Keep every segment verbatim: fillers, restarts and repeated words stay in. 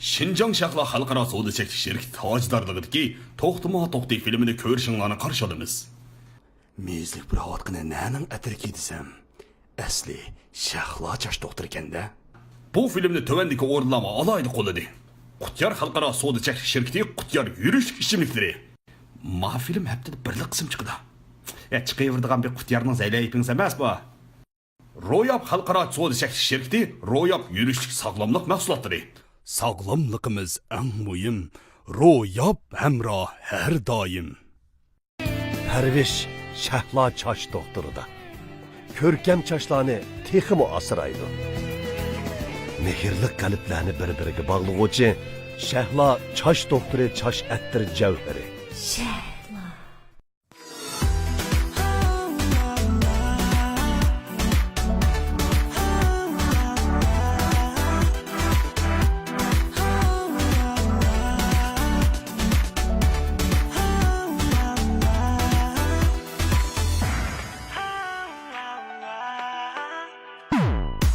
شىنجاڭ شەھلا خەلقئارا سودا چەكلىك شىركىتى تاجدارلىقىدىكى توختىما توختى فىلىمىنى كۆرۈشۈڭلارنى قارشى ئالىمىز. مېيىزلىك پۇراۋاتقىنى نەنىڭ ئەتىرىكى دېسەم، ئەسلى شەھلا چاچ دوختۇرىكەن-دە. بۇ فىلىمنى تۆۋەندىكى ئورۇنلارمۇ ئالاھىدە قوللىدى. قۇتيار خەلقئارا سودا چەكلىك شىركىتى قۇتيار يۈرۈشلۈك ئىچىملىكلىرى. ما فىلىم ھەپتىدە بىرلا قىسىم چىقىدۇ. يا، چىقىۋېرىدىغان بىر قۇتيارنىڭ زەيلەيپىڭىز ئەمەس بۇ. روياپ خەلقئارا سودا چەكلىك شىركىتى روياپ يۈرۈشلۈك ساغلاملىق مەھسۇلاتلىرى. ساغلاملىقىمىز ئەڭ مۇھىم، روياپ ھەمراھ ھەر دائىم. پەرۋىش شەھلا چاچ دوختۇرىدا. كۆركەم چاچلارنى تېخىمۇ ئاسرايدۇ. مېھىرلىك قەلبلەرنى بىر-بىرىگە باغلىغۇچى شەھلا چاچ دوختۇرى چاچ ئەتىر جەۋھىرى. شەھلا.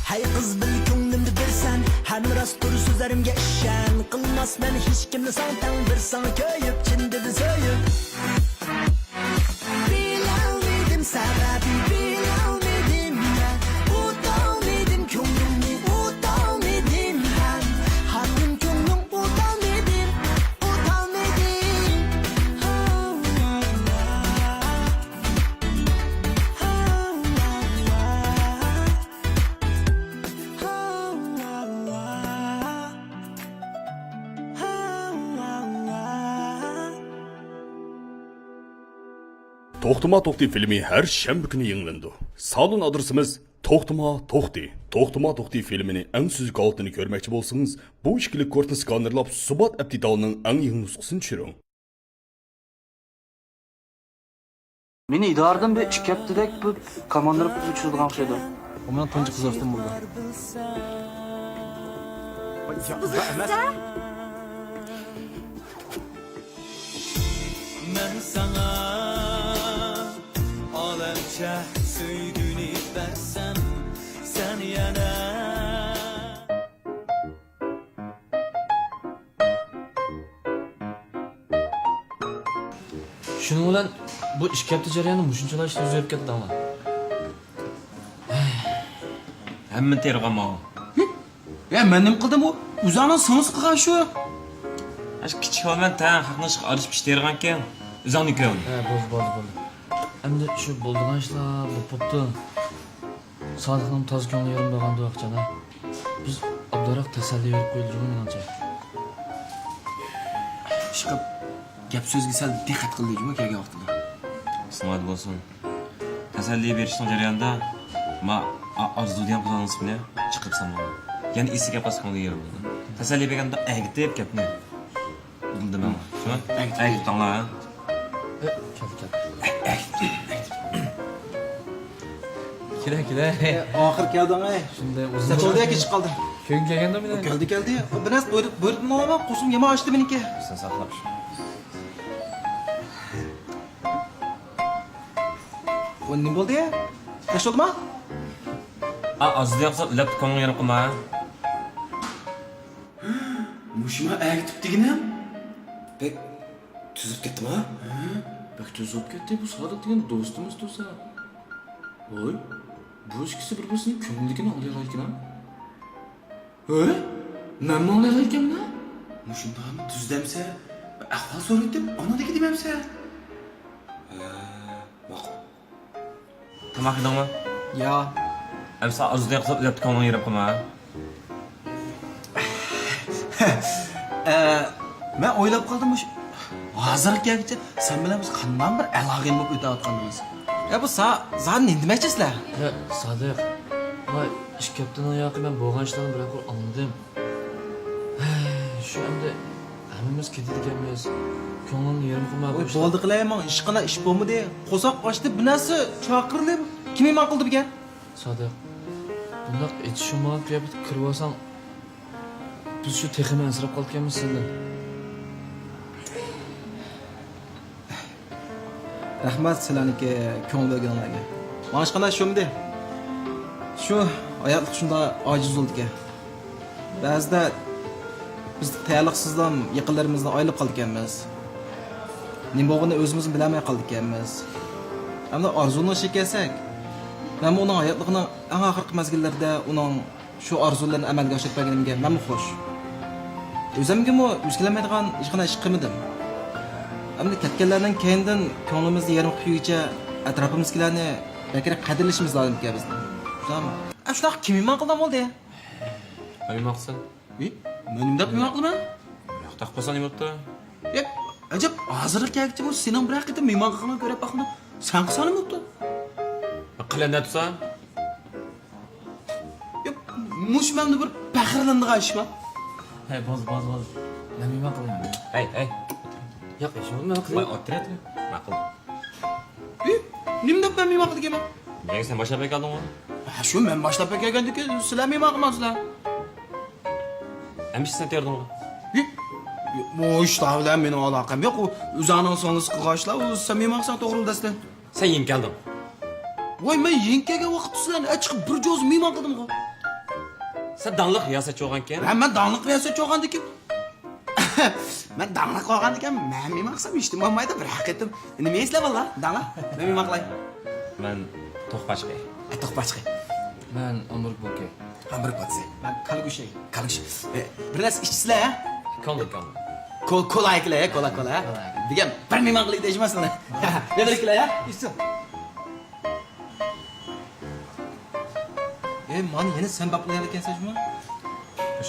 ھەي قىز، بىل كۆڭلۈمدە بىرسەن، ھەم راستتۇر سۆزلىرىمگە ئىشەن. قىلماسمەن ھېچكىمنى ساڭا تەڭ، بىر ساڭا كۆيۈپ، چىن دىلدىن سۆيۈپ. بىلەلمىدىم سەۋەبى، بىلەلمىدىم مەن، ئۇتالمىدىم كۆڭلۈمنى، ئۇتالمىدىم ھەم، ھارغىن كۆڭلۈڭ ئۇتالمىدىم، ئۇتالمىدىم. توختىما توختى فىلىمى ھەر شەنبە كۈنى يېڭىلىنىدۇ. سالون ئادرېسىمىز توختىما توختى. توختىما توختى فىلىمىنى ئەڭ سۈزۈك ھالىتىنى كۆرمەكچى بولسىڭىز، بۇ ئىككىلىك كودنى سكانېرلاپ، سۇبات ئەپ دېتالىنىڭ ئەڭ يېڭى نۇسخىسىنى چۈشۈرۈڭ. مېنى ئىدارىدىن بىر ئىككى ھەپتىدەك بىر كوماندىرلىق ئۇچۇرىدىغان ئوخشايدۇ. ئۇ مېنىڭ تۇنجى قىزارتىم بولدى. مەن ساڭا ئالەمچە سۆيگۈنى بەرسەم، سەن يەنە. شۇنىڭ بىلەن بۇ ئىككى ھەپتە جەريانىدا مۇشۇنچىلا ئىشلار يۈز بېرىپ كەتتى دەڭلار. ھەممىنى تېرىغان ماڭا. يا، مەن نېمە قىلدىم؟ ئۇ ئۆزۈڭنىڭ سىڭلىسى قىلغان شۇ. ئاشۇ كىچىك بالا بىلەن تەڭ خەقنىڭ ئىشىغا ئارىلىشىپ ئىش تېرىغانكەن، ئۆزۈڭنى كۆرۈڭ. ھە، بولدى، بولدى، بولدى. ئەمدى شۇ بولىدىغان ئىشلار بولۇپ بوپتۇ. سادىقنىڭ تازا كۆڭلى يېرىم بولغاندۇ ئاخچانا. بىز ئابدۇراق تەسەللى بېرىپ قويىلى جۇمۇ مېنىڭچە. ئىشقىلىپ، گەپ سۆزگە سەل دىققەت قىلدى جۇمۇ كەلگەن ۋاقتىدا. ئېسىڭلاردا بولسۇن. تەسەللى بېرىشنىڭ جەريانىدا ما ئا-، ئارزۇ دېگەن قىزنىڭ ئىسمىنى چىقىرىپ سالماڭلار. يەنە ئېسىگە كەپ قالسا كۆڭلى يېرىم بولىدۇ. تەسەللى بەرگەندە ئەگىتىپ گەپنى. ئۇندىماڭ، شۇ؟ ئەگىتىپ تاڭلا. ئە، كەلدى، كەلدى. ئەگىتىپ، ئەگىتىپ. كېلە، كېلە. ئە، ئاخىر كەلدىڭ، ئەي. شۇنداق ئۇزۇن. سەن بولدى، كېچىكىپ قالدىڭ. كۆڭۈل كەلگەندە مېنىڭ. كەلدى، كەلدى. بىر نەرسە بۇيرۇ-، بۇيرۇتما، قورسىقىم يامان ئاچتى مېنىڭكى. سەن ساقلاپ شۇ. ئۇ نېمە بولدى؟ ياخشى بولدىما؟ ئا، ئازدى ياقسا ئۆلەپ كۆڭلۈڭ يېرىم قىلما. مۇشۇما ئەگىتىپ دېگىنىم؟ بەك تۈزۈپ كەتتىما؟ ھە؟ بەك تۈزۈپ كەتتى. بۇ سادىق دېگەن دوستىمىز تۇرسا. ۋاي، بۇ ئىككىسى بىر-بىرسىنىڭ كۆڭلىدىكىنى ئاڭلايالايدىكەن-ھە؟ ھە؟ مەنمۇ ئاڭلايالايدىكەنمەن-ھە؟ مۇشۇنداقمۇ تۈز دەمسە، بىر ئەھۋال سورايتتىم، ئانا دېگى دېمەمسە. ھە، ماقۇل. تاماق يېدىڭمۇ؟ يا. ئەمسە ئارزۇ دېگەن قىزنى ئۆلەپتۇ كۆڭلۈڭ يېرىم قىلما. ئە، مەن ئويلاپ قالدىم، مۇشۇ ھازىرغا كەلگۈچە سەن بىلەن بىز قانداق بىر ئەلاقە بولۇپ ئۆتۈۋاتقىنىمىز. يا، بۇ سا-، زادى نېمە دېمەكچى سىلەر؟ يا، سادىق، ۋاي، ئىككى ھەپتىنىڭ ياقى مەن بولغان ئىشلارنى بىرەر قۇر ئاڭلىدىم. ھەي، شۇ ئەمدى ھەممىمىز كېتىدىكەنمىز. كۆڭلۈڭنى يېرىم قىلما بۇ ئوي، ئىشلار. بولدى قىلەي، ماڭا ھېچقانداق ئىش بولمىدى. قورساق ئاچتى، بىر نەرسە چاقىرىلى. كىم ئىمان قىلدى بىكەر؟ سادىق، بۇنداق ئېچىشىڭ بولغان قىياپەتكە كىرىۋالساڭ، بىز شۇ تېخىمۇ ئەنسىرەپ قالىدىكەنمىز سەندىن. رەھمەت سىلەرنىڭكى كۆڭۈل بۆلگىنىڭلارغا. ماڭا ھېچقانداق چۈشەنمىدى. شۇ ھاياتلىق شۇنداق ئاجىز بولىدىكەن. بەزىدە بىز تەييارلىقسىزلا يېقىنلىرىمىزدىن ئايرىلىپ قالىدىكەنمىز. نېمە بولغىنىنى ئۆزىمىزمۇ بىلەلمەي قالىدىكەنمىز. ئەمدى ئارزۇنىڭ ئىشىغا كەلسەك، مەنمۇ ئۇنىڭ ھاياتلىقىنىڭ ئەڭ ئاخىرقى مەزگىللىرىدە ئۇنىڭ شۇ ئارزۇلىرىنى ئەمەلگە ئاشۇرۇپ بەرگىنىمگە مەنمۇ خۇش. ئۆزۈمگىمۇ يۈز كېلەلمەيدىغان ھېچقانداق ئىش قىلمىدىم. ئەمدى كەتكەنلەرنىڭ كەينىدىن كۆڭلىمىزنى يېرىم قىلىپ يۈرگۈچە ئەتراپىمىزدىكىلەرنى بەكرەك قەدىرلىشىمىز لازىمكەن بىزنىڭ. شۇنداقمۇ؟ ئە، شۇنداق كىم مېھمان قىلغان بولدى؟ مەن مېھمان قىلسام. ئى، مەن نېمە دەپ مېھمان قىلىمەن؟ ياق، تاق قىلسا نېمە بوپتۇ؟ ياق، ئەجەب، ھازىرغا كەلگۈچە بۇ سېنىڭ بىرەر قېتىم مېھمان قىلغىنىڭنى كۆرۈپ باقمىدىم. سەن قىلساڭ نېمە بوپتۇ؟ قىلە نە تۇرسا؟ ياق، مۇشۇ مەندە بىر پەخىرلىنىدىغان ئىش بار. ھەي، بولدى، بولدى، بولدى. مەن مېھمان قىلىمەن. ھەي، ھەي. ياق، ئىش بولماي قىلىمەن. ئوتتۇرا تۇر. ماقۇل. ئى، نېمە دەپ مەن مېھمان قىلىدىكەنمەن؟ نېگە سەن باشلاپ ئەكەلدىڭغۇ؟ ھە، شۇ مەن باشلاپ ئەكەلگەندىكىن سىلەر مېھمان قىلمامسىلەر؟ ھەمىشە سەن تېرىدىڭغۇ؟ ئى، ئۇ ئىشلار بىلەن مېنىڭ ئالاقەم يوق. ئۇ ئۆزۈڭنىڭ سىڭلىسى قىلغان ئىشلار، ئۇ سەن مېھمان قىلساڭ توغرا دەستە. سەن يېڭى كەلدىڭ. ۋاي، مەن يېڭى كەلگەن ۋاقىتتا سىلەرنى ئەچىقىپ بىر جوزا مېھمان قىلدىمغۇ. سەن داڭلىق رىياسەتچى بولغانكەن. ھە، مەن داڭلىق رىياسەتچى بولغاندىكىن. مەن داڭلىق بولغاندىكىن، مەن مېھمان قىلسام ھېچنېمە بولمايدۇ، بىر قېتىم. نېمە يەيسىلەر بالىلار؟ داڭلار. مەن مېھمان قىلاي. مەن توخۇ پاچىقى. ئە، توخۇ پاچىقى. مەن ئامبۇر بوكى. ئامبۇر بوكى. مەن كالا گۆشى. كالا گۆشى. ئە، بىر نەرسە ئىچىسىلەر، ھە؟ كالا، كالا. كو-، كولا ئەكىلە، ھە؟ كولا، كولا، ھە؟ كولا ئەكىلە. دېگەن بىر مېھمان قىلىي دېيىشمەسسىلەر. بىر كېلە، ھە؟ ئىچسۇن. ئەي، مانا يەنە سەن باقمايدىكەنسەن جۇمۇ.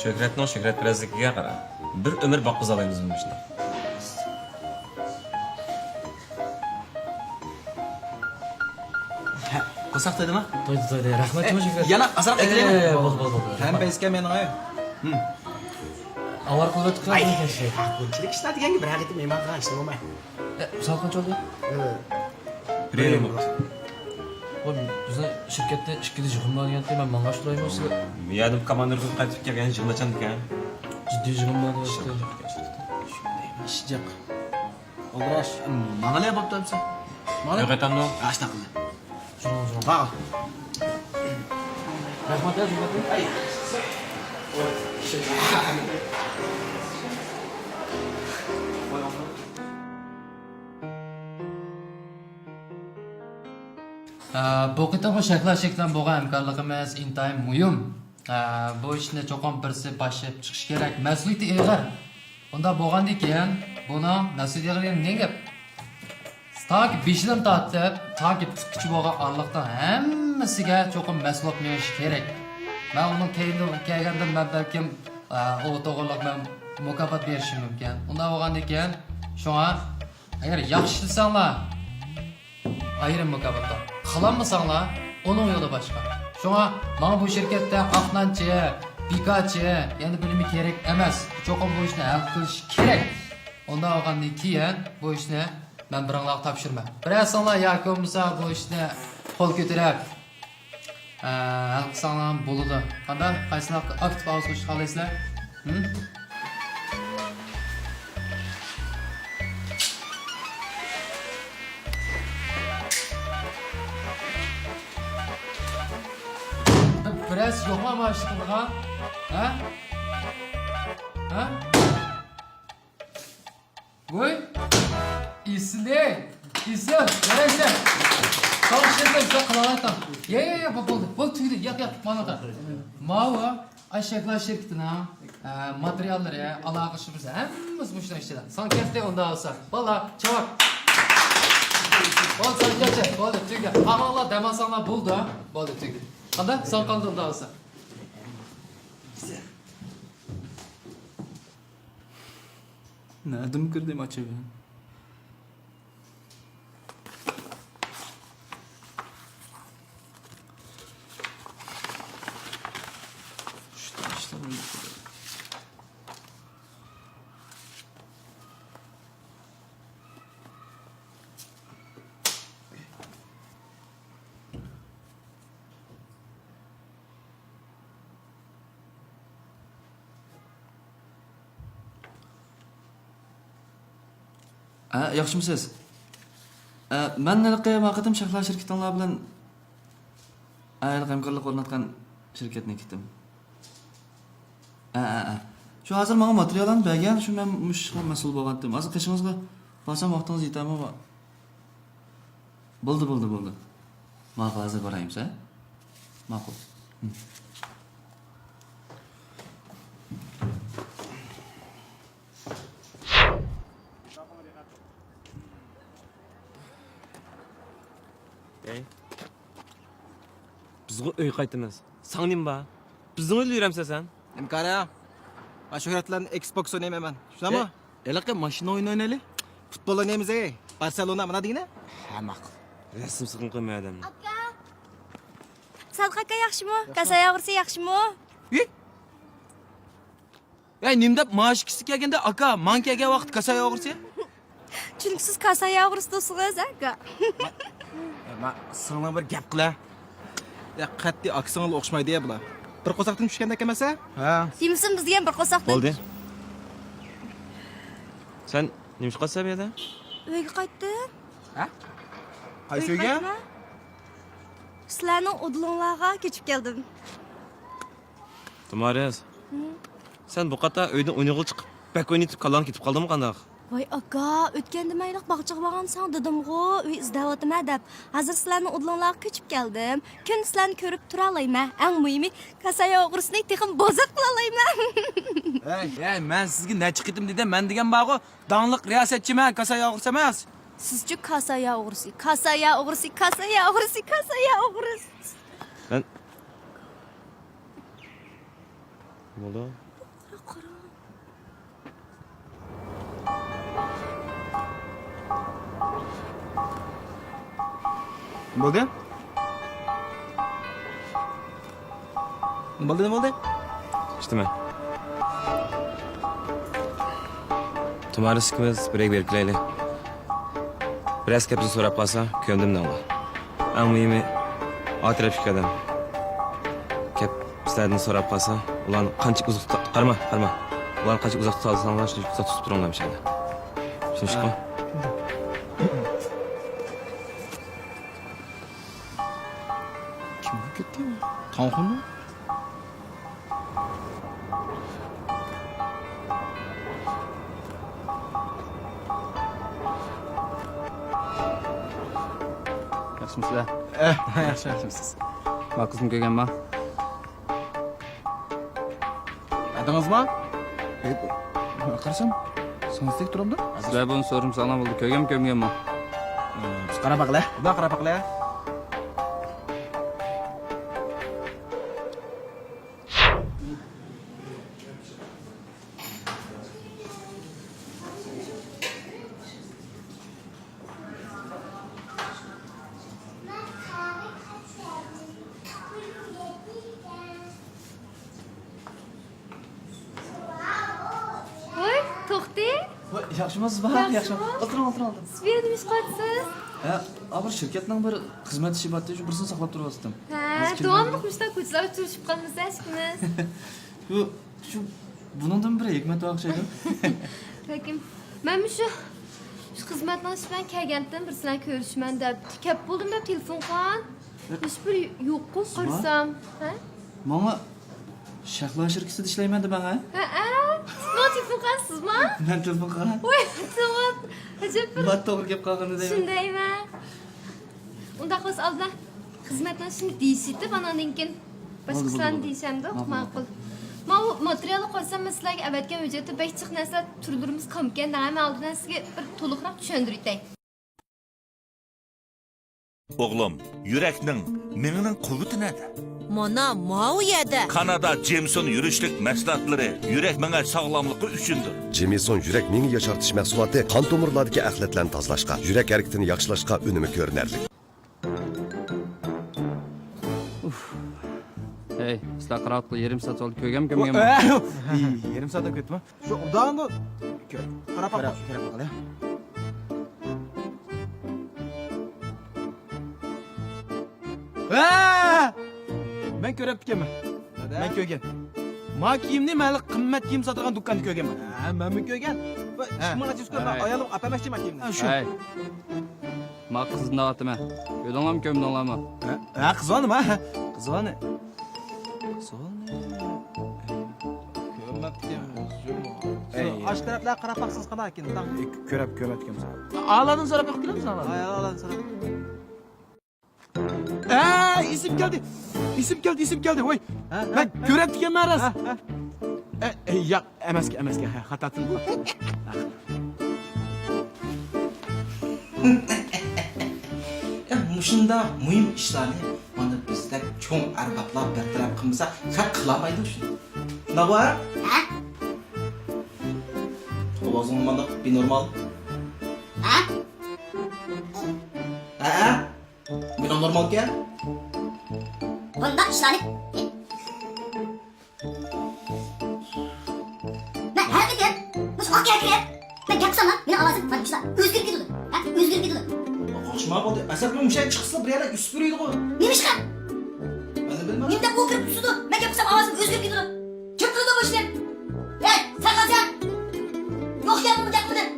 شۆھرەتنىڭ شۆھرەتپەرەسلىكىگە قارا. بىر ئۆمۈر باققۇزالايمىز بۇنى مۇشۇنداق. ھە، قورساق تويدىما؟ تويدى، تويدى. رەھمەت جۇمۇ شۆھرەت. يەنە ئازراق ئەكىلەيمۇ؟ ئە، بولدى، بولدى، بولدى. ھەم بەيسكە مېنىڭ ئاي. ھىم. ئاۋارە قىلىۋەتتۇق. ئاي، بۇنچىلىك ئىشلار دېگەنگە بىر قېتىم مېھمان قىلغان ئىشلار بولماي. ئە، سائەت قانچە بولدى؟ ئە، بىر يېرىم بولدى. ئۇ بىزنىڭ شىركەتتە ئىككىدە يىغىن بار دېگەنتى، مەن ماڭغاچ تۇرايمۇ سىلەر؟ يەردىن كاماندىرغا قايتىپ كەلگەن يىغىن ئاچامدىكەن؟ جىددىي يىغىن بار دېگەنتى. شۇنداق. ئالدىراش، ماڭىلى بوپتۇ ئەمسە. ماڭىلى. يوق ئېتەمدۇ؟ ئاشۇنداق قىلدى. جۇڭ، جۇڭ. ماڭا. رەھمەت، يا، جۇڭ. ئەي. ئە، بۇ قېتىمقى شەھلا شىركىتى بىلەن بولغان ھەمكارلىقىمىز ئىنتايىن مۇھىم. ئە، بۇ ئىشنى چوقۇم بىرسى باشلاپ چىقىشى كېرەك. مەسئۇلىيىتى ئېغىر. ئۇنداق بولغاندىكىن، بۇنىڭ مەسئۇلىيىتى ئېغىر دېگەن نېمە گەپ؟ تاكى بېشىدىن تارتىپ، تاكى پۇتقىچە بولغان ئارىلىقنىڭ ھەممىسىگە چوقۇم مەسئۇل بولۇپ مېڭىشى كېرەك. مەن ئۇنىڭ كەينىدىن كەلگەندە، مەن بەلكىم، ئە، ئۇ توغرىلىق مەن مۇكاپات بېرىشىم مۇمكىن. ئۇنداق بولغاندىكىن، شۇڭا ئەگەر ياخشى ئىشلىسەڭلار، ئايرىم مۇكاپاتلار. قىلالمىساڭلار، ئۇنىڭ يولى باشقا. شۇڭا ماڭا بۇ شىركەتتە ئاق نانچى، بىكارچى، يەنە بىر نېمە كېرەك ئەمەس. چوقۇم بۇ ئىشنى ھەل قىلىش كېرەك. ئۇنداق بولغاندىن كېيىن بۇ ئىشنى مەن بىرىڭلارغا تاپشۇرىمەن. بىرەرسىڭلار ياكى بولمىسا بۇ ئىشنى قول كۆتۈرۈپ، ئە، ھەل قىلساڭلار بولىدۇ. قانداق؟ قايسىلار ئاكتىپ ئاۋاز قوشۇشنى خالايسىلەر؟ ھىم؟ بىرەرسى يوقما مانا شۇ قىلىدىغان؟ ھە؟ ھە؟ ۋوي! ئېسىل، ئېسىل! يارايسەن! ساڭا ئىشەنسەم، سەن قىلالايتتىڭ. يا، يا، يا، بولدى، بولدى، بولدى، تۈگىدى. ياق، ياق، مانا. ماۋۇ ئاشەكلا شىركىتىنىڭ، ئە، ماتېرىياللىرى، ئالاقىلىشىمىز ھەممىسى مۇشۇنىڭ ئىچىدە. ساڭا كەتتى ئۇنداق بولسا. بالىلار، چاۋاك! بولدى، ساڭا كەتتى. بولدى، تۈگىدى. ئاغاڭلار دەم ئالساڭلار بولدى. بولدى، تۈگىدى. قانداق؟ ساڭا قالدى ئۇنداق بولسا. نەدىن كىردىم ئاچىغا؟ ھە، ياخشىمۇسىز؟ ئە، مەن ھېلىقى ما قېتىم شەھلا شىركىتىڭلار بىلەن، ئە، ھېلىقى ھەمكارلىق ئورناتقان شىركەتنىڭ كىتىم. ئە، ئە، ئە. شۇ ھازىر ماڭا ماتېرىياللارنى بەرگەن، شۇ مەن مۇشۇ ئىشقا مەسئۇل بولغانتىم. ھازىر قېشىڭىزغا بارسام ۋاقتىڭىز يېتەرمۇ؟ بولدى، بولدى، بولدى. ماقۇل، ھازىر بارايمىز، ھە؟ ماقۇل. ھە. ئەي. بىزغۇ ئۆي قايتىمىز. ساڭا نېمە بار؟ بىزنىڭ ئۆيدە يۈرەمسەن سەن؟ نېمە كارى؟ مانا شۆھرەت بىلەن ئېكسبوكس ئوينايمەن مەن. شۇنداقمۇ؟ ئەي، ھېلىقى ماشىنا ئويۇنى ئوينايلى. پۇتبول ئوينايمىز، ئەي. بارسېلونا مانا دېگىنە. ھە، ماقۇل. رەسىم سىغىن قويماي ئادەمنى. ئاكا. سادىق ئاكا ياخشىمۇ؟ ياخشى. كاسايا ئوغرىسى ياخشىمۇ؟ ھى؟ ئەي، نېمە دەپ مانا ئىككىسى كەلگەندە ئاكا، ماڭا كەلگەن ۋاقىت كاسايا ئوغرىسى؟ چۈنكى سىز كاسايا ئوغرىسى دوستىڭىز، ئاكا. ما، سىڭلىڭ بىر گەپ قىلە. يا، قەتئىي ئاكا-سىڭىل ئوخشىمايدۇ يا بۇلار. بىر قورساقتىن چۈشكەندەك ئەمەس ھە؟ ھە. دېمىسۇن بىز دېگەن بىر قورساقتىن. بولدى. سەن نېمە ئىش قىلىسەن بۇ يەردە؟ ئۆيگە قايتتىم. ھە؟ قايسى ئۆيگە؟ سىلەرنىڭ ئۇدۇلۇڭلارغا كۆچۈپ كەلدىم. تۇمارىس، ھە؟ سەن بۇ قاتا ئۆيدىن ئوينىغىلى چىقىپ، بەك ئوينىتىپ كاللاڭ كېتىپ قالدىمۇ قانداق؟ ۋاي ئاكا، ئۆتكەندە مەيلىق باغچىغا بارغاندا ساڭا دېدىمغۇ، ئۆي ئىزدەۋاتىمەن دەپ. ھازىر سىلەرنىڭ ئۇدۇلۇڭلارغا كۆچۈپ كەلدىم. كۈندە سىلەرنى كۆرۈپ تۇرالايمەن. ئەڭ مۇھىمى، كاسايا ئوغرىسىنى تېخىمۇ بوزەك قىلالايمەن. ھەي، ھەي، مەن سىزگە نەچچە قېتىم دېدىم، مەن دېگەن بارغۇ، داڭلىق رىياسەتچىمەن، كاسايا ئوغرىسى ئەمەس. سىزچۇ كاسايا ئوغرىسى، كاسايا ئوغرىسى، كاسايا ئوغرىسى، كاسايا ئوغرىسى. مەن بولدى. قارا، قارا. بولدى. بولدى، بولدى. كۈتىمەن. تۇمارىس ئىككىمىز بىرگە بېرىپ كېلەيلى. بىرەرسى كەپ بىزنى سوراپ قالسا، كۆمدۈم دەڭلار. ئەڭ مۇھىمى، ئا تەرەپتىكى ئادەم كەپ سىلەردىن سوراپ قالسا، ئۇلارنى قانچە ئۇزاق تۇتا-، قارىما، قارىما. ئۇلارنى قانچە ئۇزاق تۇتالىساڭلار، شۇنچە ئۇزاق تۇتۇپ تۇرۇڭلار مۇشۇ يەردە. چۈشىنىشتىكمۇ؟ كىم بولۇپ كەتتى؟ تاڭخۇنمۇ؟ ياخشىمۇسىلەر؟ ئە، ياخشى، ياخشىمۇسىز؟ ما قىزنى كۆرگەنما؟ ئەدىڭىزما؟ ئە، قارىسام، ساڭزىدەك تۇرامدۇ؟ سىلەر بۇنى سورىمىساڭلار بولدى، كۆرگەنمۇ كۆرمىگەنمۇ؟ ئە، بىز قاراپ باقىلى. بۇنداق قاراپ باقىلى. ۋاي، توختى. ۋاي، ياخشىمۇ سىز؟ ياخشىمۇ؟ ياخشىمۇ. ئولتۇرۇڭ، ئولتۇرۇڭ، ئولتۇرۇڭ. سىز بۇ يەردە نېمە ئىش قىلىۋاتىسىز؟ ھە، ئا، بىر شىركەتنىڭ بىر خىزمەت ئىشى بارتى، شۇ بىرسىنى ساقلاپ تۇرۇۋاتتىم. ھە، ھازىر كېلىمەن دېدىم. داۋاملىق مۇشۇنداق كوچىلاردا ئۇچرىشىپ قالمىسا ئىككىمىز. شۇ، شۇ، بۇنىڭدىمۇ بىر ھېكمەت بار ئوخشايدۇ. بەلكىم. مەنمۇ شۇ، شۇ خىزمەتنىڭ ئىشى بىلەن كەلگەنتىم، بىر سىلەرنى كۆرۈشىمەن دەپ. كەپ بولدۇم دەپ تېلېفون قىلغان. ھېچبىر يوققۇ، سىزما؟ قارىسام. ھە؟ ماڭا شەھلا شىركىتىدە ئىشلەيمەن دېمەڭ، ھە؟ ھەئە. ماڭا تېلېفون قىلغانسىزما؟ مەن تېلېفون قىلغان. ۋاي، توۋا. ئەجەب بىر. ما توغرا گەپ قىلغىنى دەيمەن. شۇندايمەن. ئۇنداق بولسا ئالدىدا خىزمەتنىڭ ئىشىنى دېيىشىۋېتىپ، ئاناندىن كېيىن باشقا ئىشلارنى دېيىشەمدۇق؟ ماقۇل، ماقۇل. ماقۇل. ماۋۇ ماتېرىيالنى قويسام، مەن سىلەرگە ئەۋەتكەن ھۆججەتتە بەك جىق نەرسىلەر، تۈرلىرىمىز كامكەن دەڭ، مەن ئالدىدا سىزگە بىر تولۇقراق چۈشەندۈرۈۋېتەي. ئوغلۇم، يۈرەكنىڭ، مېڭىنىڭ قۇۋۋىتى نەدە؟ مانا، ماۋۇ يەردە. كانادا جېمسون يۈرۈشلۈك مەھسۇلاتلىرى يۈرەك مېڭە ساغلاملىقى ئۈچۈندۇر. جېمسون يۈرەك مېڭە ياشارتىش مەھسۇلاتى قان تومۇرلاردىكى ئەخلەتلەرنى تازىلاشقا، يۈرەك ھەرىكىتىنى ياخشىلاشقا ئۈنۈمى كۆرۈنەرلىك. ئۇف. ھەي، سىلەر قاراۋاتقىلى يېرىم سائەت بولدى، كۆرگەنمۇ كۆرمىگەنمۇ؟ يېرىم سائەتتىن كۆپمۇ؟ شۇ ئۇداڭغۇ. كۆر. قاراپ باق. كۆرۈپ باقىلى. ھە! مەن كۆرۈپتىكەنمەن. مەن كۆرگەن. ما كىيىمنى مەن قىممەت كىيىم ساتىدىغان دۇكاندا كۆرگەنمەن. ھە، مەنمۇ كۆرگەن. بۇ ئىككى مىڭ ئەتىيىز كۆرگەن. ھەي. ئايالىم ئاپام ئەشتىم كىيىمنى. ھە، شۇ. ھەي. ما قىزنى دەۋاتىمەن. كۆردۈڭلارمۇ، كۆرمىدىڭلارمۇ؟ ھە، ھە، قىزۋالنىما؟ قىزۋالنى. قىزۋالنى. كۆرمەپتىكەنمەن. ئاشۇ تەرەپلەرگە قاراپ باقسىڭىز قانداق ئىكەن، تاڭ. ئۆي كۆرۈپ، كۆرمەپتىكەنمىز. ئالادىن سوراپ بېقىپ كېلەمسىز، ئالا؟ ھاي، ئالادىن سوراپ. ئە، ئېسىم كەلدى. ئېسىم كەلدى، ئېسىم كەلدى. ۋاي، ھە، ھە، مەن ھە. كۆرەپتىكەنمەن راست. ھە، ھە. ئە، ئە، ياق، ئەمەسكەن، ئەمەسكەن. ھە، خاتا تىلغا. ئە، مۇشۇنداق مۇھىم ئىشلارنى مانا بىزدەك چوڭ ئەربابلار بىر تەرەپ قىلمىسا، خەق قىلالمايدۇ شۇنى. شۇنداقمۇ؟ ھە؟ ئاۋازىڭ مانداق بىنورمال. ھە؟ ھە؟ بۇنىڭ نورمالكەن. بۇنداق ئىشلارنى مەن ھەر قېتىم مۇشۇ ئاق يەرگە كىرىپ، مەن گەپ قىلساملا، مېنىڭ ئاۋازىم مانا مۇشۇنداق ئۆزگىرىپ كېتىدۇ. ھە، ئۆزگىرىپ كېتىدۇ. قورقۇشما بولدى. ئەسەبمۇ مۇشۇ يەرگە چىقسىلا بىر يەردە ئۈسۈپ يۈرىدىغۇ. نېمىشقا؟ مەن بىلمەيمەن. نېمە دەپ ئۇ كىرىپ ئۈسىدۇ؟ مەن گەپ قىلسام ئاۋازىم ئۆزگىرىپ كېتىدۇ. كىم قىلىدۇ بۇ ئىشنى؟ ھەي، سەن قالسا! يوق گەپمۇ گەپمىدىم.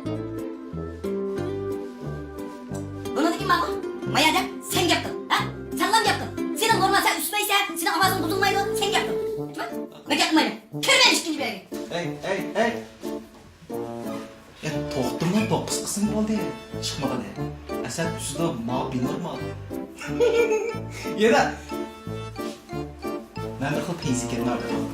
بۇنىڭدىن كېيىن ماڭغۇ. مايا دەپ سەن گەپ قىل، ھە؟ سەنلام گەپ قىل. سېنىڭ نورمال، سەن ئۈسمەيسەن، سېنىڭ ئاۋازىڭ بۇزۇلمايدۇ، سەن گەپ قىل. مەن گەپ قىلمايمەن. كىرمەن ئىككىنچى بىر يەرگە. ھەي، ھەي، ھەي! يا، توختىما، توققۇز قىسىم بولدى چىقمىغىنى. ئەسەب تۈزىدۇ، ما بىنورمال. يەنە مەن بىر خىل پېنسىكەننى ئاردىم.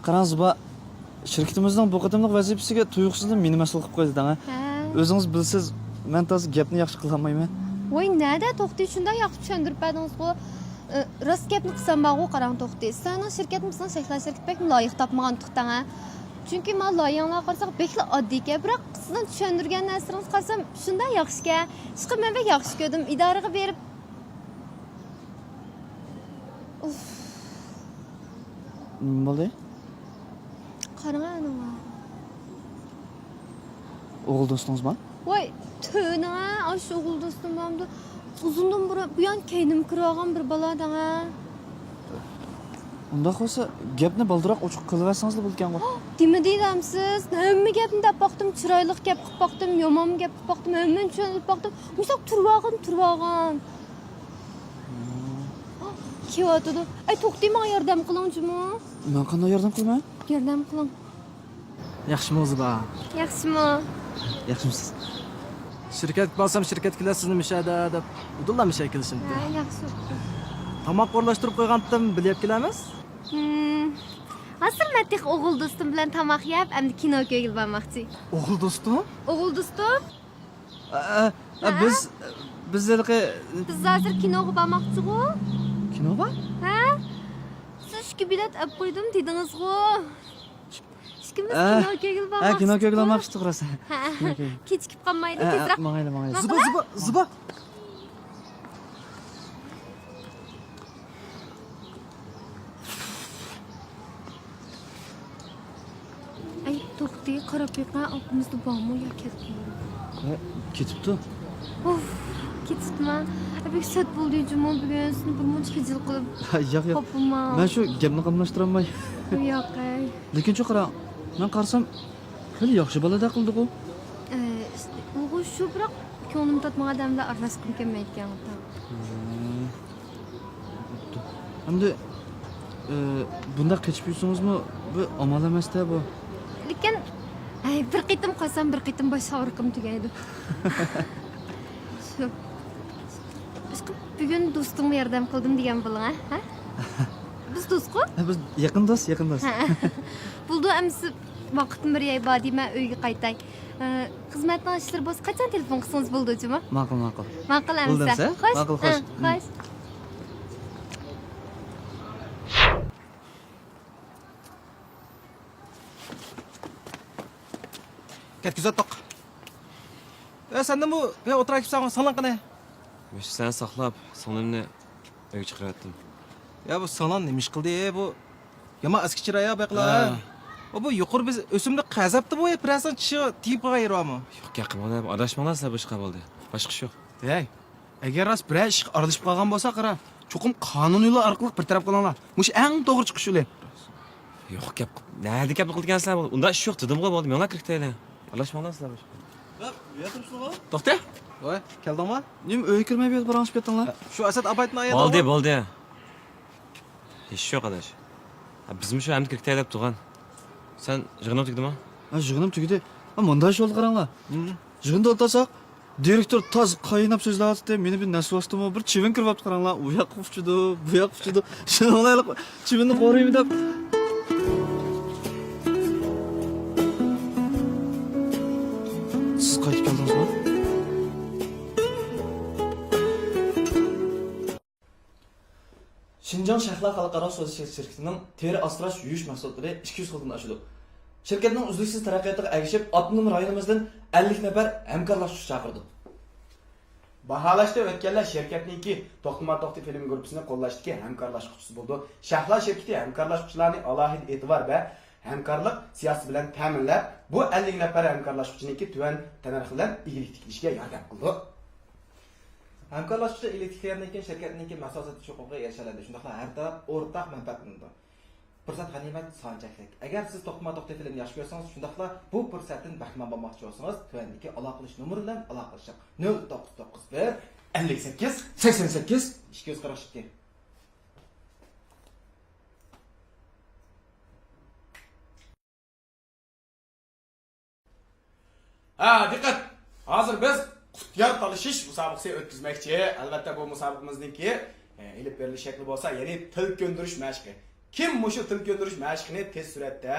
قاراڭ زىبا، شىركىتىمىزنىڭ بۇ قېتىملىق ۋەزىپىسىگە تۇيۇقسىزلا مېنى مەسئۇل قىلىپ قويدى دەڭە. ھە. ئۆزىڭىز بىلىسىز، مەن تازا گەپنى ياخشى قىلالمايمەن. ۋاي نەدە، توختى، شۇنداق ياخشى چۈشەندۈرۈپ بەردىڭىزغۇ. ئى، راست گەپنى قىلسام بارغۇ، قاراڭ توختى، سىلەرنىڭ شىركەتنى بىزنىڭ شەھلا شىركىتى بەكمۇ لايىق تاپمىغانتۇق دەڭە. چۈنكى مانا لايىھەڭلار قارىساق بەكلا ئاددىيكەن، بىراق سىزنىڭ چۈشەندۈرگەن نەرسىلىرىڭىزنى قارىسام شۇنداق ياخشىكەن. ئىشقىلىپ مەن بەك ياخشى كۆردۈم، ئىدارىگە بېرىپ. ئۇف. نېمە بولدى؟ قاراڭە ئانىڭغا. ئوغۇل دوستىڭىزمۇ؟ ۋاي، تۆۋىنىڭە، ئاشۇ ئوغۇل دوستۇم بارمىدۇ؟ ئۇزۇندىن بۇرۇن، بۇيان كەينىمگە كىرىۋالغان بىر بالا دەڭە. ئۇنداق بولسا، گەپنى بالدۇراق ئوچۇق قىلىۋەرسىڭىزلا بولىدىكەنغۇ. دېمىدى دەمسىز؟ ھەممە گەپنى دەپ باقتىم، چىرايلىق گەپ قىلىپ باقتىم، يامان گەپ قىلىپ باقتىم، ھەممىنى چۈشەندۈرۈپ باقتىم. مۇشۇنداق تۇرۇۋالغىن، تۇرۇۋالغان. كېلىۋاتىدۇ. ئەي، توختى، ماڭا ياردەم قىلىڭ جۇمۇ. مەن قانداق ياردەم قىلىمەن؟ ياردەم قىلىڭ. ياخشىمۇ زىبا؟ ياخشىمۇ؟ ياخشىمۇسىز؟ شىركەتكە بارسام، شىركەتتىكىلەر سىزنى مۇشۇ يەردە دەپ ئۇدۇللا مۇشۇ يەرگە كېلىشىمدى. ھە، ياخشى بوپتۇ. تاماق ئورۇنلاشتۇرۇپ قويغانتىم، بىللە يەپ كېلەمىز؟ ھىم. ھازىر مەن تېخى ئوغۇل دوستۇم بىلەن تاماق يەپ، ئەمدى كىنو كۆرگىلى بارماقچى. ئوغۇل دوستۇم؟ ئوغۇل دوستۇم؟ ئە، ئە، ئە، ھە؟ بىز، بىز ھېلىقى بىز ھازىر كىنوغا بارماقچىغۇ. كىنوغا؟ ھە؟ سىز ئىككى بېلەت ئەپ قويدۇم دېدىڭىزغۇ. ئىككىمىز ھە. كىنو كۆرگىلى ھە، كىنو كۆرگىلى بارماقچىدۇق. بارماقچىدۇق راست. ھە. كىنو كۆرگىلى. كېچىكىپ قالمايلى، ھە، ھە، تېزراق. ماڭايلى، ماڭايلى. ماڭايلى. زىبا، زىبا، زىبا. ئەي، توختى، قاراپ بېقە، ئارقىمىزدا بارمۇ يا كەتتىمۇ؟ ھە، كېتىپتۇ. ئۇف، كېتىپتىما؟ بەك سەت بولدى جۇمۇ بۈگۈن، سېنى بىر مۇنچە خىجىل قىلىپ. ھە، ياق، ياق. خاپىما. مەن شۇ گەپنى قاملاشتۇرالماي. ياق، ئەي. لېكىن شۇ قارا، مەن قارىسام، خېلى ياخشى بالىدەك قىلدىغۇ. ئە، ئۇغۇ شۇ، بىراق كۆڭلۈم تارتمىغان ئادەم بىلەن ئارىلاشقۇم كەلمەيدىكەن. ھە. ئەمدى، ئى، بۇنداق قېچىپ يۈرسىڭىزمۇ بىر ئامال ئەمەستە بۇ. لېكىن، ئەي، بىر قېتىم قالسام، بىر قېتىم باش ئاغرىقىم تۈگەيدۇ. شۇ. ئىشقىلىپ، بۈگۈن دوستۇڭغا ياردەم قىلدىم دېگەن بولۇڭ، ھە؟ بىز دوستقۇ؟ ھە، بىز يېقىن دوست، يېقىن دوست. ھە. بولدى، ئەمىسە ۋاقىتمۇ بىر يەي بار دېمە، ئۆيگە قايتاي. ئى، خىزمەتنىڭ ئىشلىرى بولسا، قاچان تېلېفون قىلسىڭىز بولىدۇ، جۇمۇ؟ ماقۇل، ماقۇل. ماقۇل ئەمىسە. بولدى ئەمىسە. خوش. ماقۇل، خوش. ئى، خوش. كەتكۈزۈۋەتتۇق. ئە، سەندىمۇ بىر ئولتۇراي كېلىپسەن، ساڭلىڭ قېنى؟ مۇشۇ سەن ساقلاپ، سىڭلىمنى ئۆيگە چىقىرىۋەتتىم. يا، بۇ سىڭلىڭ نېمە ئىش قىلدى، بۇ؟ يامان ئەسكى چىراي يا، بەكلا. ھە. ئۇ، بۇ يۇقىرى بىز ئۆسۈملۈك قەزەپتى بۇ، يا، بىرەرسىنىڭ چىشىغا تېگىپ قالغان يېرى بارمۇ؟ يوق، گەپ قىلماڭلار، ئاداشماڭلار سىلەر بۇ ئىشقا بولدى. باشقا ئىش يوق. ھەي، ئەگەر راست بىرەر ئىشقا ئارىلىشىپ قالغان بولسا، قارا، چوقۇم قانۇنىي يوللار ئارقىلىق بىر تەرەپ قىلىڭلار. مۇشۇ ئەڭ توغرا چىقىش يولى. يوق، گەپ قىپ-، نەدە گەپ قىلىدىكەنسىلەر؟ ئۇنداق ئىش يوق دېدىمغۇ، بولدى. مېڭىڭلار كىرىپ كېتەيلى. ئارىلاشماڭلار سىلەر بۇ ئىشقا. توختە. ۋاي، كەلدىڭما؟ نېمە ئۆيگە كىرمەي بۇ يەردە پاراڭلىشىپ كەتتىڭلار؟ شۇ ئەسەت ئاپايتنى ئايادىڭ. بولدى، بولدى. ھېچ يوق، ئاداش. بىزمۇ شۇ ئەمدى كىرىپ كېتەيلى دەپ تۇرغان. سەن يىغىنىڭ تۈگىدىمۇ؟ ھە، يىغىنىم تۈگىدى. ھە، مۇنداق ئىش بولدى، قاراڭلار. يىغىندا ئولتۇرساق، دىرېكتور تازا قايناپ سۆزلەۋاتاتتى. مېنى بىر نەسۋاستىمۇ، بىر چىۋىن كىرىۋاپتۇ، قاراڭلار. ئۇ ياققا ئۇچىدۇ، بۇ ياققا ئۇچىدۇ. شۇنىڭ بىلەن چىۋىننى قورۇيمەن دەپ. سىز قايتىپ كەلدىڭىزمۇ؟ شىنجاڭ شەھلا خەلقئارا سودا شىركىتىنىڭ تېرە ئاسراش، يۇيۇش مەھسۇلاتلىرى ئىككى يۈز خىلدىن ئاشىدۇ. شىركەتنىڭ ئۈزلۈكسىز تەرەققىياتىغا ئەگىشىپ، ئاپتونوم رايونىمىزدىن ئەللىك نەپەر ھەمكارلاشقۇچى چاقىرىدۇ. باھالاشتا ئۆتكەنلەر شىركەتنىڭكى توختىما توختى فىلىم گۇرۇپپىسىنى قوللاشتىكى ھەمكارلاشقۇچىسى بولىدۇ. شەھلا شىركىتى ھەمكارلاشقۇچىلارنى ئالاھىدە ئېتىبار ۋە ھەمكارلىق سىياسىتى بىلەن تەمىنلەپ، بۇ ئەللىك نەپەر ھەمكارلاشقۇچىنىڭكى تۆۋەن تەننەرخى بىلەن ئىگىلىك تىكلىشىگە ياردەم قىلىدۇ. ھەمكارلاشقۇچى ئىگىلىك تىكلىگەندىن كېيىن شىركەتنىڭكى مەھسۇلات سېتىش ھوقۇقىغا ئېرىشەلەيدۇ، شۇنداقلا ھەر تەرەپ ئورتاق مەنپەئەتلىنىدۇ. پۇرسەت غەنىيمەت، سان چەكلىك. ئەگەر سىز توختىما توختى فىلىمنى ياخشى كۆرسىڭىز، شۇنداقلا بۇ پۇرسەتتىن بەھرىمەن بولماقچى بولسىڭىز، تۆۋەندىكى ئالاقىلىشىش نومۇرى بىلەن ئالاقىلىشىڭ. نۆل توققۇز توققۇز بىر، ئەللىك سەككىز، سەكسەن سەككىز، ئىككى يۈز قىرىق ئىككى. ھە، دىققەت! ھازىر بىز قۇتيار تالىشىش مۇسابىقىسى ئۆتكۈزمەكچى. ئەلۋەتتە، بۇ مۇسابىقىمىزنىڭكى، ئە، ئېلىپ بېرىلىش شەكلى بولسا، يەنى تىل كۆندۈرۈش مەشقى. كىم مۇشۇ تىل كۆندۈرۈش مەشقىنى تېز سۈرئەتتە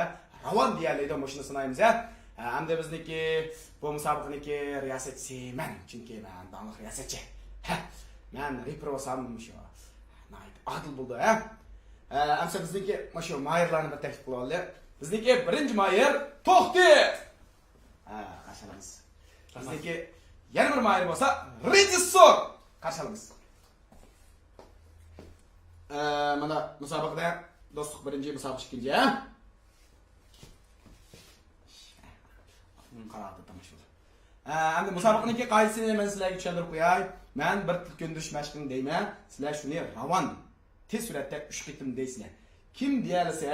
راۋان دېيەلەيدۇ، مۇشۇنى سىنايمىز، ھە؟ ھە، ئەمدى بىزنىڭكى، بۇ مۇسابىقىنىڭكى رىياسەتچىسى مەن، چۈنكى مەن داڭلىق رىياسەتچى. ھە، مەن رېپېر بولسام مۇشۇ ناھايىتى ئادىل بولىدۇ، ھە؟ ھە، ئەمسە بىزنىڭكى مۇشۇ ماھىرلارنى بىر تەكلىپ قىلىۋالىلى. بىزنىڭكى بىرىنچى ماھىر توختى! ھە، قارشى ئالىمىز. بىزنىڭكى يەنە بىر ماھىر بولسا رېژىسسور! قارشى ئالىمىز. ئە، مانا مۇسابىقىدە دوستلۇق بىرىنچى، مۇسابىقە ئىككىنچى، ھە؟ قاراۋاتىدۇ تاماشىبىنلار. ئە، ئەمدى مۇسابىقىنىڭكى قائىدىسىنى مەن سىلەرگە چۈشەندۈرۈپ قوياي. مەن بىر تىل كۆندۈرۈش مەشقىنى دەيمەن، سىلەر شۇنى راۋان، تېز سۈرئەتتە ئۈچ قېتىم دەيسىلەر. كىم دېيەلىسە،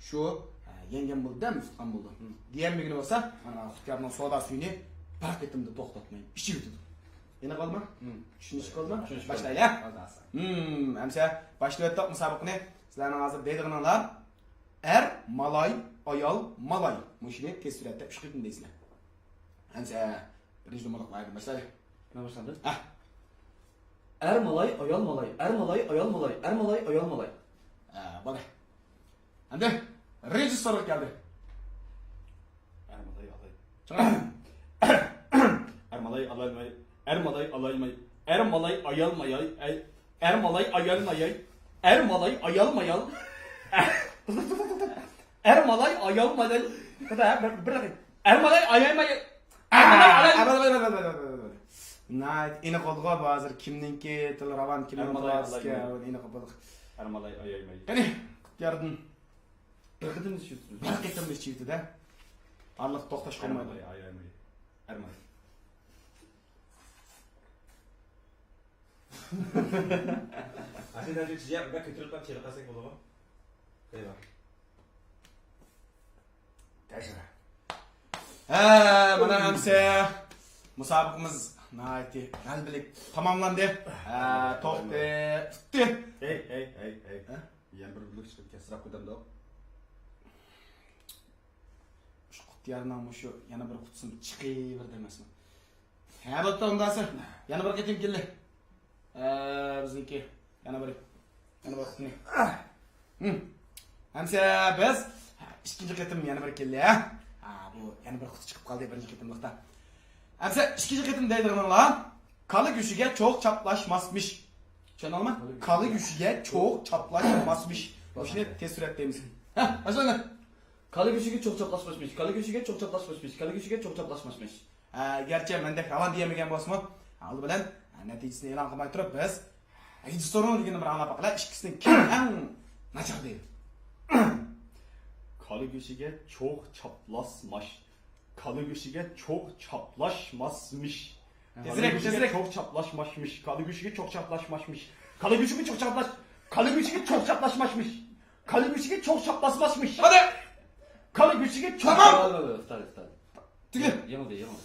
شۇ، ئە، يەڭگەن بولدى، ئۇتقان بولدى. دېيەلمىگىنى بولسا، مانا خۇدكارنىڭ سودا سۈيىنى بىر قېتىمدا توختاتماي ئىچىۋېتىدۇ. ئېنىق بولدىمۇ؟ چۈشىنىشلىك بولدىمۇ؟ چۈشىنىشلىك. باشلايلى. ھە؟ ئەمسە باشلىۋەتتۇق مۇسابىقىنى. سىلەرنىڭ ھازىر دەيدىغىنىڭلار، ئەر مالاي، ئايال مالاي. مۇشۇنى تېز سۈرئەتتە ئۈچ قېتىم دەيسىلەر. ئەمسە بىرىنچى نومۇرلۇق لايىھەدىن باشلايلى. مەن باشلاندىم. ھە. ئەر مالاي، ئايال مالاي، ئەر مالاي، ئايال مالاي، ئەر مالاي، ئايال مالاي. ھە، بولدى. ئەمدى رېژىسسورغا كەلدى. ئەر مالاي، ئالاي. چىڭ. ئەر مالاي، ئالاي ماي. ئەر مالاي، ئالاي ماي. ئەر مالاي، ئايال ماياي. ئەي. ئەر مالاي، ئايال ماياي. ئەر مالاي، ئايال مايال. ئەر مالاي، ئايال مالاي. بىر، بىر، بىر دەقىقە. ئەر مالاي، ئايال ماياي. ئەر مالاي، ئايال. ناھايىتى ئېنىق بولدىغۇ بۇ ھازىر كىمنىڭكى تىلى راۋان، كىمنىڭ تىلى ئاسكە، ئېنىق بولدى. ئەر مالاي، ئايال ماياي. قېنى، ياردىن. بىر قېتىمدا ئىچىۋېتىدۇ. بىر قېتىمدا ئىچىۋېتىدۇ. ئارىلىق توختاش قالمايدۇ. ئەر مالاي، ئايال ماياي. ئەر مالاي. ئاشۇ نەرسە چىجاق بەك كۆتۈرۈپ قويۇپ چېلىقلاساك بولىدۇ. ھە، مانا ئەمسە مۇسابىقىمىز ناھايىتى غەلىبىلىك تاماملاندى. ھە، توختى ئۇتتى. ھەي، ھەي، ھەي، ھەي. ھە؟ يەنە بىر بۆلەك چىقىپ كەتسە قويدۇمدۇ. شۇ قۇتيارنىڭ مۇشۇ يەنە بىر قۇتىسىنى چىقىۋېرىدۇ ئەمەسمۇ؟ ھە، بوپتۇ، ئۇنداقسا يەنە بىر قېتىم كېلىلى. ئە، بىزنىڭكى يەنە بىر، يەنە بىر قېتىم. ھىم. ئەمسە بىز ئىككىنچى قېتىم يەنە بىر كېلىلى، ھە؟ ھە، بۇ يەنە بىر قۇتى چىقىپ قالدى بىرىنچى قېتىملىقتا. ئەمسە ئىككىنچى قېتىم دەيدىغىنىڭلار، كالا گۆشىگە چوغ چاپلاشماسمىش. چۈشەندىڭلارمۇ؟ كالا گۆشىگە چوغ چاپلاشماسمىش. مۇشۇنى تېز سۈرئەت دەيمىز. ھە، باشلاڭلار. كالا گۆشىگە چوغ چاپلاشماسمىش. كالا گۆشىگە چوغ چاپلاشماسمىش. كالا گۆشىگە چوغ چاپلاشماسمىش. ئە، گەرچە مەندەك راۋان دېيەلمىگەن بولسىمۇ، ئالدى بىلەن، ئە، نەتىجىسىنى ئېلان قىلماي تۇرۇپ، بىز رېژىسسورنىڭ دېگىنىنى بىر ئاڭلاپ باقىلى، ئىككىسىدىن كىم ئەڭ ناچار دەيدۇ. كالا گۆشىگە چوغ چاپلاشماش. كالا گۆشىگە چوغ چاپلاشماسمىش. تېزرەك، تېزرەك. چوغ چاپلاشماشمىش. كالا گۆشىگە چوغ چاپلاشماشمىش. كالا گۆشىگە چوغ چاپلاش، كالا گۆشىگە چوغ چاپلاشماشمىش. كالا گۆشىگە چوغ چاپلاشماشمىش. ھەدە! كالا گۆشىگە چوغ. تامام! توختاڭ، توختاڭ. تۈگە. يېڭىلدى، يېڭىلدى.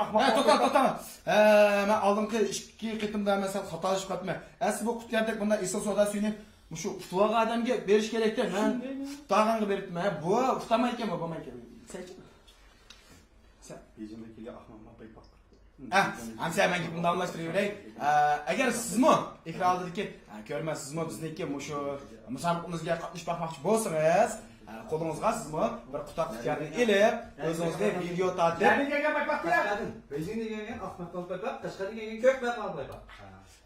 ئاقماق. ھە، توختا، توختا. ھە، مەن ئالدىنقى ئىككى قېتىمدا مەن سەل خاتالىشىپ قاپتىمەن. ئەسلى بۇ قۇت يەردەك بۇنداق ئېسىل سودا سۈيىنى مۇشۇ ئۇتۇۋالغان ئادەمگە بېرىش كېرەكتى. مەن ئۇتۇۋالغانغا بېرىپتىمەن. بۇ ئۇتالمايدىكەن، بۇ بولمايدىكەن. سەن. بېيجىڭدىن كەلگەن ئاقماق ماپاي باق. ئە، ئەمسە مەن گېپىمنى داۋاملاشتۇرۇۋېرەي. ئە، ئەگەر سىزمۇ ئېكران ئالدىدىكى، ئە، كۆرمەن سىزمۇ بىزنىڭكى مۇشۇ مۇسابىقىمىزگە قاتنىشىپ باقماقچى بولسىڭىز، ئە، قولىڭىزغا سىزمۇ بىر قۇتاق قۇتيارنى ئېلىپ، ئۆزىڭىزنى ۋىدېئو تارتىپ. بېيجىڭدىن كەلگەن ئاقماق ماپاي باق، قەشقەردىن كەلگەن كۆك ماپاي باق.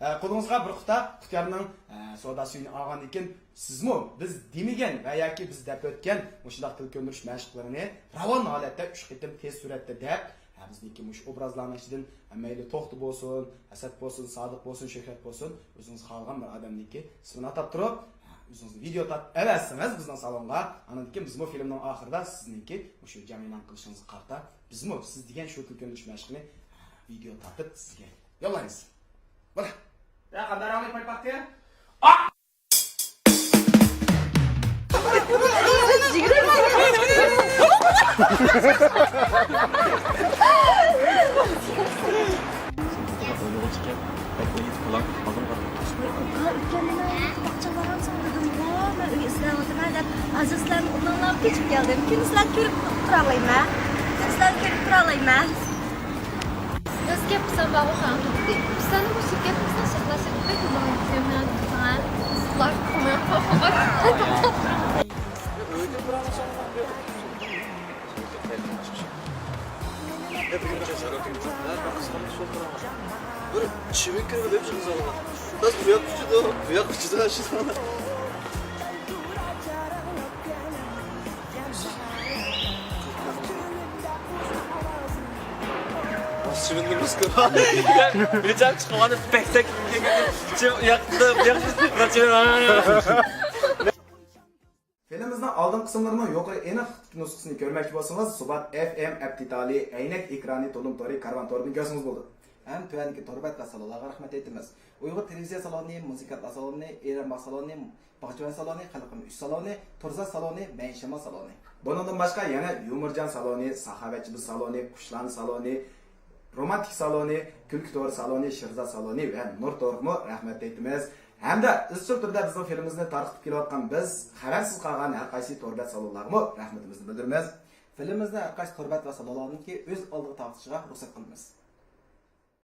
ئە، قولىڭىزغا بىر قۇتاق قۇتيارنىڭ، ئە، سودا سۈيىنى ئالغاندىن كېيىن، سىزمۇ بىز دېمىگەن ۋە ياكى بىز دەپ ئۆتكەن مۇشۇنداق تىل كۆندۈرۈش مەشىقلىرىنى راۋان ھالەتتە ئۈچ قېتىم تېز سۈرئەتتە دەپ، ھە، بىزنىڭكى مۇشۇ ئوبرازلارنىڭ ئىچىدىن، ھە، مەيلى توختى بولسۇن، ئەسەت بولسۇن، سادىق بولسۇن، شۆھرەت بولسۇن، ئۆزىڭىز خالىغان بىر ئادەمنىڭكى ئىسمىنى ئاتاپ تۇرۇپ، ھە، ئۆزىڭىزنى ۋىدېئو تارتىپ ئەۋەتسىڭىز بىزنىڭ سالونغا، ئاندىن كېيىن بىزمۇ فىلىمنىڭ ئاخىرىدا سىزنىڭكى مۇشۇ جام ئېلان قىلىشىڭىزغا قارىتا بىزمۇ سىز دېگەن شۇ تىل كۆندۈرۈش مەشىقىنى، ھە، ۋىدېئو تارتىپ سىزگە يوللايمىز. بولە. يا، قانداق راۋاي پايپاقتى؟ ھازىر سىلەرنى ئۇنىڭلاپ كېچىپ كەلدىم. كۈندە سىلەرنى كۆرۈپ تۇرالايمەن. كۈندە سىلەرنى كۆرۈپ تۇرالايمەن. بىز گەپ قىلسام بارغۇ ساڭا توختى. بىز سەننى بۇ شىركەتىمىزنىڭ شەخلەشلىرىنى بەك ئۇنىمايمىز. مېنىڭ قىزىڭ. بىر چىۋىن كىرىپ دەپ چىقىزالغان. بىز بۇ ياق ئۇچىدۇ، بۇ ياق ئۇچىدۇ، شۇ. ئاش چىۋىندىن بىز كۆپ. بىر جان چىقىۋالىپ، پەكسەك ياقتى، ياقتى. فىلىمىمىزنىڭ ئالدىنقى قىسىملىرىنىڭ يۇقىرى ئېنىق نۇسخىسىنى كۆرمەكچى بولسىڭىز، سۇبات ئېف ئېم ئەپ دېتالى، ئەينەك ئېكرانى، تولۇم تورى، كارۋان تورىدىن كۆرسىڭىز بولىدۇ. ھەم تۆۋەندىكى تور بەت ۋە سالونلارغا رەھمەت ئېيتىمىز. ئۇيغۇر تېلېۋىزىيە سالونى، مۇزىكانتلار سالونى، ئېرەن باغ سالونى، باغچىۋەن سالونى، خەلقىم ئۈچ سالونى، تورزا سالونى، مەيىن شامال سالونى. بۇنىڭدىن باشقا يەنە يۇمۇرجان سالونى، ساخاۋەتچى بىز سالونى، قۇشلان سالونى، رومانتىك سالونى، كۈلكە تورى سالونى، شىرزا سالونى ۋە نۇر تورىغىمۇ رەھمەت ئېيتىمىز. ھەمدە ئىزچىل تۈردە بىزنىڭ فىلىمىمىزنى تارقىتىپ كېلىۋاتقان بىز خەۋەرسىز قالغان ھەر قايسى تور بەت سالونلارغىمۇ رەھمىتىمىزنى بىلدۈرىمىز. فىلىمىمىزنى ھەر قايسى تور بەت ۋە سالونلارنىڭكى ئۆز ئالدىغا تارقىتىشىغا رۇخسەت قىلىمىز.